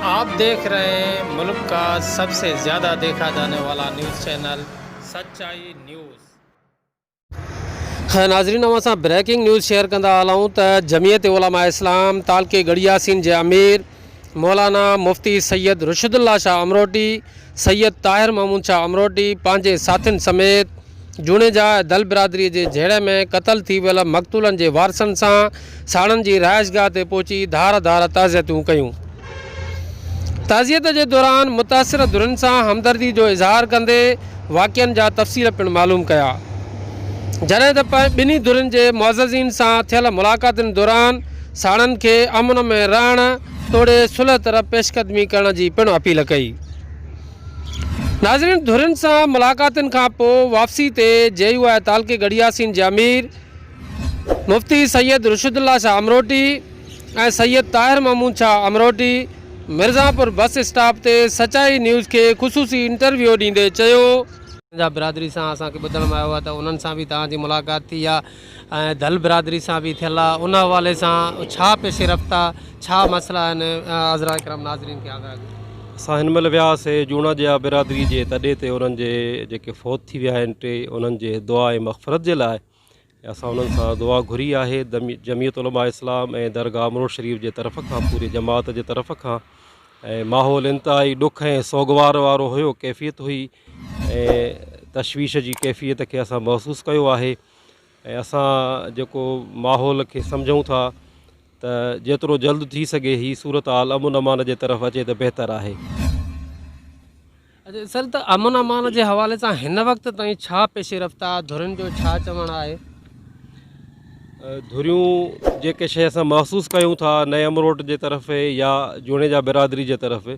آپ ديک رهي هين ملڪ ڪا سب سي زياده ديکا جاني والا نيوز چينل سچائي نيوز. ناظرين اوهان سان بريڪنگ نيوز شيئر ڪندا هلون ته جمعيت علماء اسلام تعلقي ڳڙهي ياسين جي امير مولانا مفتي سيد رشد الله شاهه امروٽي، سيد طاهر محمود شاهه امروٽي پنهنجي ساٿين سميت جوڻيجا ۽ دل برادري جي جهيڙي ۾ قتل ٿي ويل مقتولن جي وارثن سان ساڻن جي رهائشگاهه تي پهچي ڌار ڌار تعزيتون ڪيون. تعزيت جي دوران متاثر ڌرين سان همدردي جو اظهار ڪندي واقعن جا تفصيل پڻ معلوم ڪيا. جڏهن ته ٻنهي ڌرين جي معززين سان ٿيل ملاقاتن دوران ساڻن کي امن ۾ رهڻ توڙي صلح طرف پيش قدمي ڪرڻ جي پڻ اپيل ڪئي. ناظرين ڌرين سان ملاقاتن کان پوء واپسي تي جي يو آء تعلقي ڳڙهياسين جي امير مفتي سيد رشد الله شاهه امروٽي ۽ سيد طاهر محمود شاهه امروٽي مرزاپور بس اسٽاپ تي سچائي نيوز کي خصوصي انٽرويو ڏيندي چيو. جا برادري سان اسان کي ٻڌڻ ۾ آيو آهي ته انهن سان به توهان جي ملاقات ٿي آهي ۽ ڌل برادري سان به ٿيل آهي ان حوالي سان ڇا پيش رفت آهي ڇا مسئلا آهن حضرات ڪرام ناظرين کي آگاهه ڪيو. اسان هن مهل ويا هئاسي جوڻاجيا برادري جي تڏي تي انهن جي جيڪي فوت ٿي ويا آهن ٽي انهن جي دعا ۽ مغفرت جي لاء ۽ اسان انهن سان دعا گهري آهي جمعيت علماء اسلام ۽ درگاهه امروٽ شريف جي طرف کان پوري جماعت جي طرف کان ۽ ماحول انتهائي ڏک ۽ سوڳوار وارو هيو ڪيفيت هئي ۽ تشويش جي ڪيفيت کي اسان محسوس ڪيو آهي ۽ اسان جيڪو ماحول کي سمجهون ٿا ته جيترو جلد ٿي سگهي هي صورتحال امن امان جي طرف اچي ته بهتر آهي. اچا سر ته امن امان جي حوالي سان هن وقت تائين ڇا پيش رفت آ ڌرين جو ڇا چوڻ آهي؟ ڌريون جيڪي شيء اسان محسوس ڪيون ٿا نئين امروٽ جي طرف يا جوڻيجا برادري جي طرف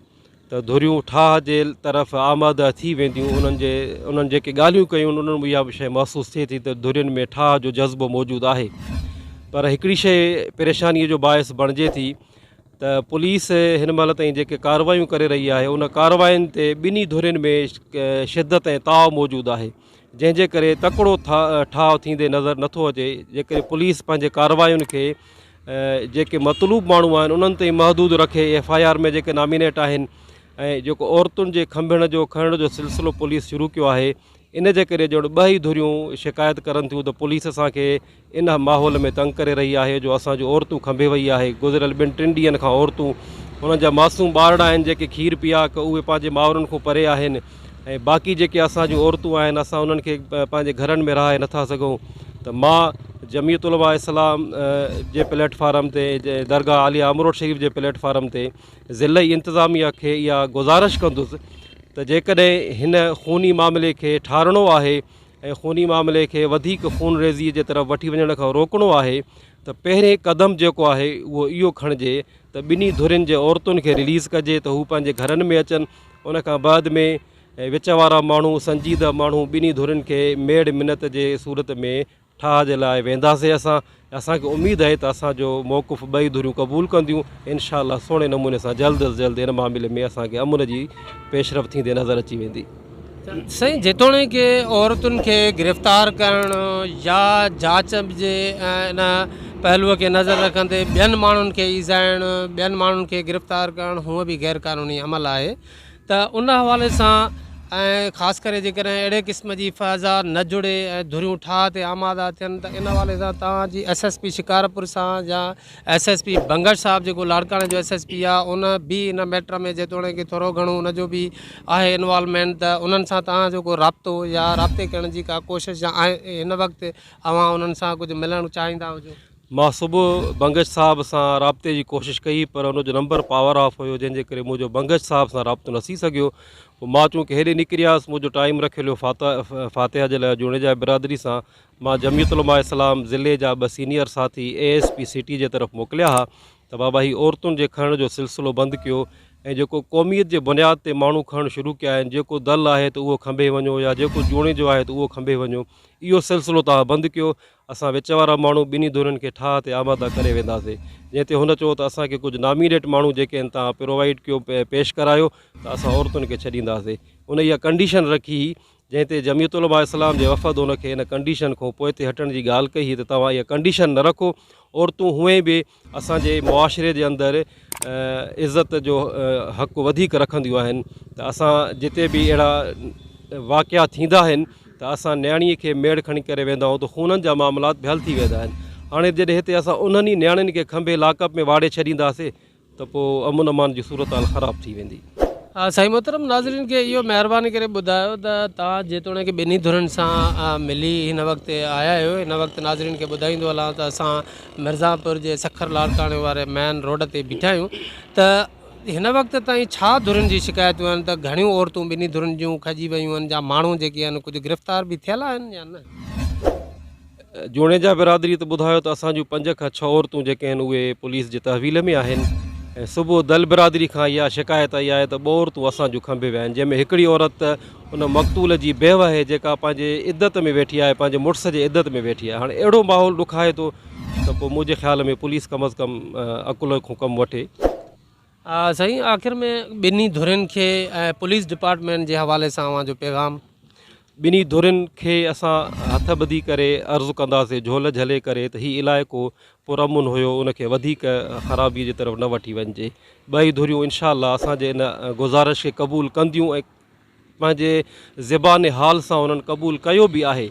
ته ڌريون ٺاهه جي طرف آماده ٿي وينديون انهن جي انهن جيڪي ڳالهيون ڪيون انهن ۾ اها شيء محسوس ٿئي ٿي ته ڌرين ۾ ٺاهه جو جذبو موجود آهي پر هڪڙي شيء پريشاني جو باعث بڻجي ٿي ته پوليس هن مهل تائين جيڪي ڪارروايون ڪري رهي آهي ان ڪاررواين تي ٻنهي ڌرين ۾ شدت ۽ تاء موجود آهي جنهن جي ڪري تڪڙو ٺاهه ٿيندي نظر نٿو اچي جيڪڏهن پوليس پنهنجي ڪاررواين کي جيڪي مطلوب ماڻهو آهن انهن تائين محدود رکي ايف I R ۾ جيڪي نامينيٽ آهن ۽ جيڪو عورتن جي کنڀڻ جو کڻڻ جو سلسلو پوليس شروع ڪيو آهي ان جي ڪري ڄڻ ٻئي ڌريون شڪايت ڪرن ٿيون ته پوليس اسان کي ان ماحول ۾ تنگ ڪري رهي آهي جو اسان جون عورتون کنڀي وئي آهي گذريل ٻن ٽن ڏينهن کان عورتون انهن جا معصوم ٻارڙا آهن جيڪي کير پياڪ اهي پنهنجي مائرن کان پري آهن ۽ باقي جيڪي اسان جون عورتون آهن اسان انهن کي پنهنجي گهرن ۾ رهائي نٿا سگهون ته مان جمعيت علماء اسلام جي پليٽ فارم تي درگاهه عاليه امروٽ شريف جي پليٽ فارم تي ضلعي انتظاميه کي اها گذارش ڪندس ته جيڪڏهن هن خوني معاملي کي ٺارڻو آهي ۽ خوني معاملي کي وڌيڪ خونريزي جي طرف وٺي وڃڻ کان روڪڻو آهي ته پهرين قدم جيڪو آهي اهو اهو کڻجي ته ٻنهي ڌرين جي عورتن کي رليز ڪجي ته هو پنهنجي گهرن ۾ اچن ان کان بعد ۾ وچ وارا ماڻهو سنجيده ماڻهو ٻنهي ڌرين کي ميڙ منت جي صورت ۾ ٺاهه جي لاء وينداسين اسان اسان کي اميد آهي ته اسان جو موقف ٻئي ڌريون قبول ڪنديون انشاء الله سهڻي نموني سان جلد از جلد ان معاملي ۾ اسان کي امن جي پيش رفت ٿيندي نظر اچي ويندي. سائين جيتوڻيڪ عورتن کي گرفتار ڪرڻ يا جاچ جي ان پهلوء کي نظر رکندي ٻين ماڻهن کي ايذائڻ ٻين ماڻهن کي گرفتار ڪرڻ هونء به غير قانوني عمل آهي ته ان حوالي سان ۽ خاص ڪري جيڪڏهن اهڙي قسم جي فضا نه جڙي ۽ ڌريون ٺاهه تي آماده ٿين ته ان حوالي سان توهان جي ايس ايس پي شڪارپور سان يا ايس ايس پي بنگش صاحب جيڪو لاڙڪاڻي جو ايس ايس پي آهي ان به ان ميٽر ۾ جيتوڻيڪ ٿورو گهڻو ان جو به آهي انوالومينٽ ته انهن سان توهان جو ڪو رابطو يا رابطي ڪرڻ جي ڪا ڪوشش يا هن وقت اوهان انهن سان ڪجهه ملڻ چاهيندا هجو. مان صبح بنگش صاحب سان رابطي جي ڪوشش ڪئي پر ان جو نمبر پاور آف هيو جنهن جي ڪري منهنجو بنگش صاحب سان رابطو نه ٿي سگهيو پوء مان چونڪه هيڏي نڪري آيس منهنجو ٽائيم رکيل هيو فاتحه جي لاء جوڻيجا برادري سان مان جمعيت علماء اسلام ضلعي جا ٻه سينيئر ساٿي اي ايس پي سٽي جي طرف موڪليا ها ته بابا هي عورتن جي کڻڻ جو سلسلو بند ڪيو ۽ جيڪو قوميت جي بنياد تي ماڻهو کڻڻ شروع ڪيا آهن جيڪو دل آهي ته اهو کنڀي وڃو يا جيڪو جوڻيجو آهي ته اهو کنڀي وڃو اهو سلسلو توهان بند ڪيو اسان وچ وارا ماڻهو ٻنهي ڌرين کي ٺاهه تي آماده ڪري وينداسين. جنهن تي هن چيو ته اسان کي ڪجهه نامينيٽ ماڻهو جيڪي آهن توهان پرووائيڊ ڪيو پيش ڪرايو ته اسان عورتن کي ڇڏينداسين. ان اها ڪنڊيشن رکي هئي جنهن تي جمعيت علماء اسلام جي وفد ان کي ان ڪنڊيشن کان پوئتي هٽڻ جي ڳالهه ڪئي هئي ته توهان اها ڪنڊيشن نه رکو، عورتون هونئن به اسان جي معاشري جي اندر عزت جو حق وڌيڪ رکنديون آهن ته اسان جتي به اهڙا واقعا ٿيندا آهن ته اسان نياڻي کي ميڙ کڻي ڪري ويندا آهيون ته خونن جا معاملات به حل ٿي ويندا آهن هاڻي جڏهن هتي اسان انهن ئي نياڻين کي کنڀي لاڪ اپ ۾ واڙي ڇڏينداسي ته پوء امن امان جي صورتحال خراب ٿي ويندي. سائين محترم ناظرين کي اهو مهرباني ڪري ٻڌايو ته توهان جيتوڻيڪ ٻنهي ڌرين سان ملي هن وقت آيا آهيو هن وقت ناظرين کي ٻڌائيندو هلان ته اسان مرزاپور جي سکر لاڙڪاڻي واري مين روڊ تي بيٺا آهيون ته هن وقت تائين ڇا ڌرين جي شڪايتون آهن ته گهڻيون عورتون ٻنهي ڌرين جون کڄي ويون آهن يا ماڻهو جيڪي آهن ڪجهه گرفتار به ٿيل آهن يا نه؟ جوڻيجا برادري ته ٻڌايو ته اسان جون پنج کان ڇهه عورتون جيڪي آهن اهي پوليس جي تحويل ۾ آهن ۽ صبح دل برادري کان اها شڪايت آئي آهي ته ٻه عورتون اسان جون کنڀي ويا آهن جنهن ۾ هڪڙي عورت ته ان مقتول جي بيوه آهي جيڪا پنهنجي عدت ۾ ويٺي آهي پنهنجي مڙس جي عدت ۾ ويٺي آهي هاڻي اهڙو ماحول ڏکائي ٿو ته پوء منهنجي خيال ۾ پوليس ڪم از ڪم عقل کان ڪم وٺي. سائين آخر ۾ ٻنهي ڌرين کي ۽ پوليس ڊپارٽمينٽ جي حوالي سان اوهان جو پيغام. ٻنهي ڌرين کي اسان هٿ ٻڌي ڪري عرض ڪنداسين جهول جهلي ڪري ته هي علائقو پرامن هيو ان کي وڌيڪ خرابي جي طرف نه وٺي وڃجي ٻئي ڌريون انشاء الله اسان جي ان گذارش کي قبول ڪنديون ۽ پنهنجي زبان حال سان انهن قبول ڪيو به آهي.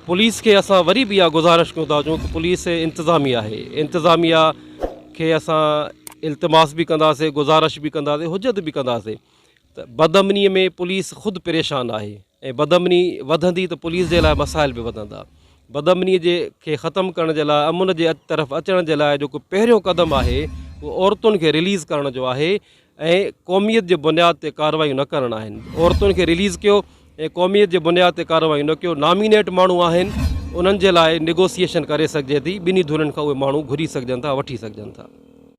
پوليس کي اسان وري به اها گذارش ڪيون ٿا چون ته پوليس انتظاميه آهي انتظاميه کي اسان التماس به ڪنداسين گذارش به ڪنداسين حجت به ڪنداسين ته بدامني ۾ پوليس خود پريشان آهي ۽ بدامني وڌندي ته پوليس جي لاء مسائل به وڌندا بدامني جي کي ختم ڪرڻ جي لاء امن جي طرف اچڻ جي لاء جيڪو پهريون قدم آهي اهو عورتن کي رليز ڪرڻ جو آهي ۽ قوميت جي بنياد تي ڪارروايون نه ڪرڻ آهن عورتن کي رليز ڪيو ۽ قوميت جي بنياد تي ڪارروايون نه ڪيو نامينيٽ ماڻهو آهن انهن جي لاء نيگوسيئيشن ڪري سگهجي ٿي ٻنهي ڌرين کان اهي ماڻهو گهري سگهجن ٿا وٺي سگهجن ٿا.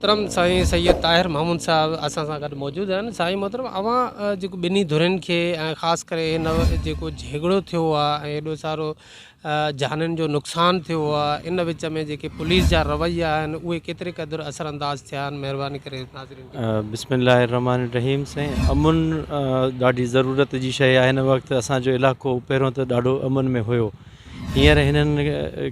محترم سائين سيد طاهر محمود صاحب اسان سان گڏ موجود آهن سائين محترم اوهان جيڪو ٻنهي ڌرين کي ۽ خاص ڪري هن جيڪو جهيڳڙو ٿيو آهي ۽ ايڏو سارو جانين جو نقصان ٿيو آهي ان وچ ۾ جيڪي پوليس جا رويا آهن اهي ڪيتري قدر اثر انداز ٿيا آهن مهرباني ڪري ناظرين کي ٻڌايو. بسم الله الرحمٰن الرحيم سائين امن ڏاڍي ضرورت جي شيء آهي هن وقت اسان جو علائقو پهريون ته ڏاڍو امن ۾ هيو هينئر هنن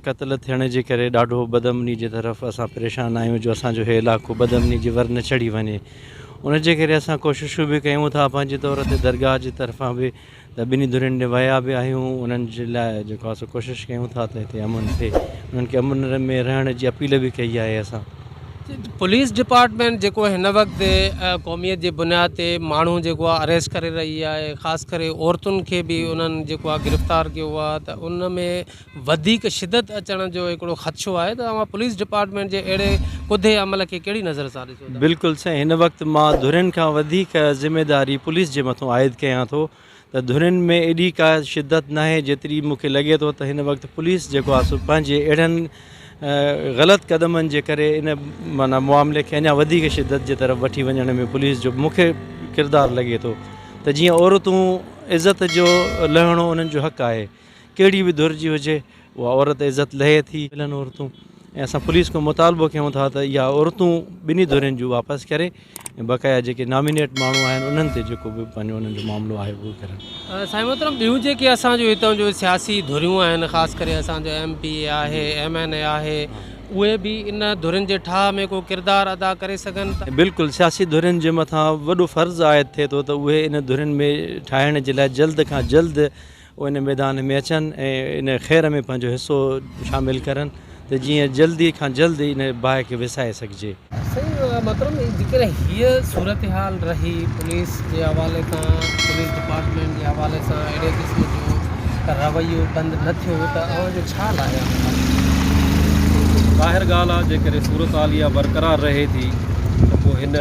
قتل ٿيڻ جي ڪري ڏاڍو بدامني جي طرف اسان پريشان آهيون جو اسان جو هي علائقو بدامني جي ور نه چڙهي وڃي ان جي ڪري اسان ڪوششون به ڪيون ٿا پنهنجي طور تي درگاهه جي طرفان به ته ٻنهي ڌرين ڏي ويا به آهيون انهن جي لاء جيڪو آهي سو ڪوشش ڪيون ٿا ته هتي امن ٿئي انهن کي امن ۾ رهڻ جي اپيل به ڪئي آهي اسان. پوليس ڊپارٽمينٽ جيڪو هن وقت قوميت جي بنياد تي ماڻهو جيڪو آهي اريسٽ ڪري رهي آهي خاص ڪري عورتن کي به انهن جيڪو آهي گرفتار ڪيو آهي ته ان ۾ وڌيڪ شدت اچڻ جو هڪڙو خدشو آهي ته اوهان پوليس ڊپارٽمينٽ جي اهڙي ڪڌي عمل کي ڪهڙي نظر سان ڏسو ٿا؟ بلڪل سائين هن وقت مان ڌرين کان وڌيڪ ذميداري پوليس جي مٿون عائد ڪيان ٿو ته ڌرين ۾ ايڏي ڪا شدت ناهي جيتري مون کي لڳي ٿو ته هن وقت پوليس جيڪو آهي سو پنهنجي اهڙن غلط قدمن جي ڪري ان معنيٰ معاملي کي اڃا وڌيڪ شدت جي طرف وٺي وڃڻ ۾ پوليس جو مون کي ڪردار لڳي ٿو ته جيئن عورتون عزت جو لهڻو انهن جو حق آهي ڪهڙي به ڌر جي هجي اها عورت عزت لهي ٿي. ملن عورتون ۽ اسان پوليس کان مطالبو ڪيون ٿا ته اها عورتون ٻنهي ڌرين جون واپس ڪري ۽ بقايا جيڪي نامينيٽ ماڻهو آهن انهن تي جيڪو به پنهنجو انهن جو معاملو آهي اهو ڪرن. سائين محترم ٻيون جيڪي اسان جون هتان جون سياسي ڌريون آهن خاص ڪري اسان جو ايم پي اي آهي ايم اين اي آهي اهي به ان ڌرين جي ٺاهه ۾ ڪو ڪردار ادا ڪري سگهن ٿا؟ بلڪل سياسي ڌرين جي مٿان وڏو فرض عائد ٿئي ٿو ته اهي ان ڌرين ۾ ٺاهڻ جي لاء جلد کان جلد اهي ان ميدان ۾ اچن ۽ ان خير ۾ پنهنجو حصو شامل ڪرن ته جيئن جلدي کان جلد ان باهه کي وسائي سگهجي. سائين محترم جيڪڏهن هيء صورتحال رهي پوليس جي حوالي کان پوليس ڊپارٽمينٽ جي حوالي سان اهڙي قسم جو رويو بند نه ٿيو ته اوهان جو ڇا لاء عمل آهي؟ ظاهر ڳالهه آهي جيڪڏهن صورتحال اها برقرار رهي ٿي ته پوء هن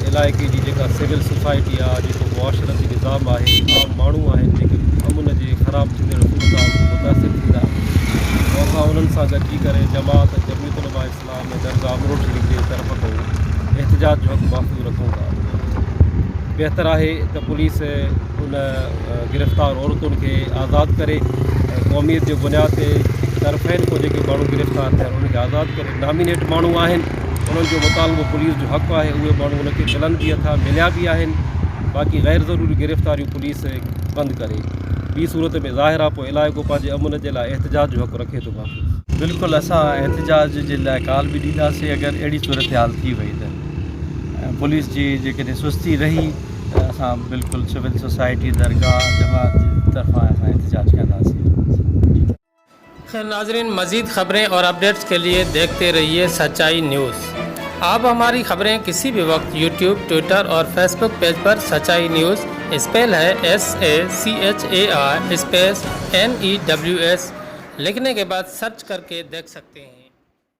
علائقي جي جيڪا سول سوسائٽي آ، جيڪو معاشرتي نظام آهي، عام ماڻهو آهن جيڪي امن جي خراب ٿيندڙ صورتحال کان متاثر ٿيندا پوء اسان انهن سان گڏجي ڪري جماعت جمعيت علماء اسلام ۽ درگاهه امروٽ شريف جي طرف کان احتجاج جو حق محفوظ رکون ٿا. بهتر آهي ته پوليس ان گرفتار عورتن کي آزاد ڪري ۽ قوميت جي بنياد تي طرفين کان جيڪي ماڻهو گرفتار ٿيا آهن انهن کي آزاد ڪري نامينيٽ ماڻهو آهن انهن جو مطالبو پوليس جو حق آهي اهي ماڻهو ان کي ملن به ٿا مليا به آهن باقي غير ضروري گرفتاريون پوليس بند ڪري. ٻي صورت ۾ ظاهر آهي پوء علائقو پنهنجي امن جي لاء احتجاج جو حق رکي ٿو باقي. بلڪل اسان احتجاج جي لاء ڪال به ڏينداسين اگر اهڙي صورتحال ٿي وئي ته ۽ پوليس جي جيڪڏهن سستي رهي ته اسان بلڪل سول سوسائٽي درگاهه جماعت جي طرفان اسان احتجاج ڪنداسين. خير ناظرين مزيد خبرين اور اپڊيٽس کے لئي ديکھتي رھيي سچائي نيوز آپ ھماري خبرين ڪسي بھي وقت يوٽيوب ٽوئٽر اور فيسبوڪ پيج پر سچائي نيوز اسپيل ھي S A C H A I space N E W S لکھني کے بعد سرچ ڪر ڪي ديکھ سکتي ھين.